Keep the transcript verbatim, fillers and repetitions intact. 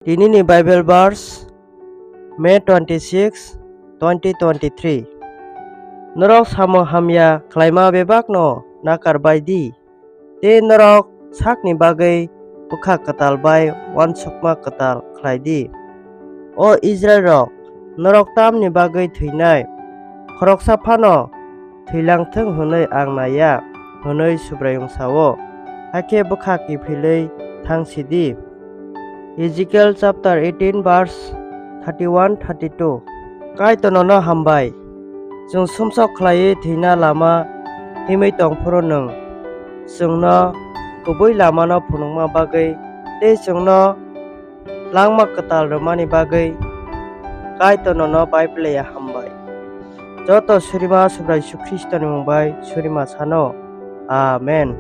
Tinini Bible verse, May twenty-six, twenty twenty-three. Norok samung hamya khlaima bebakno nakar bai di, tei norok sakni bagwi bwkha kwtal bai uansukma kwtal khlai di. O Israilrok, norok tamni bagwi thwinai? Khoroksa phano thwilang thung hwnwi ang nai ya, hwnwi Subraiyung sa-o, hakhe bwkha kiphilwi thang si di. Ezekiel chapter eighteen verse thirty-one, thirty-two. Kaitor nono hambai, chwng sumsok khlaiwi thwina lama himwi tong phuru nwng chwngno kubui lamano phunukma bagwi tei chwngno langma kwtal rwmani bagwi Kaitor nono bai phlaiya hambai. Joto surima Subrai Jisu Khristoni mung bai surima sano. Amen.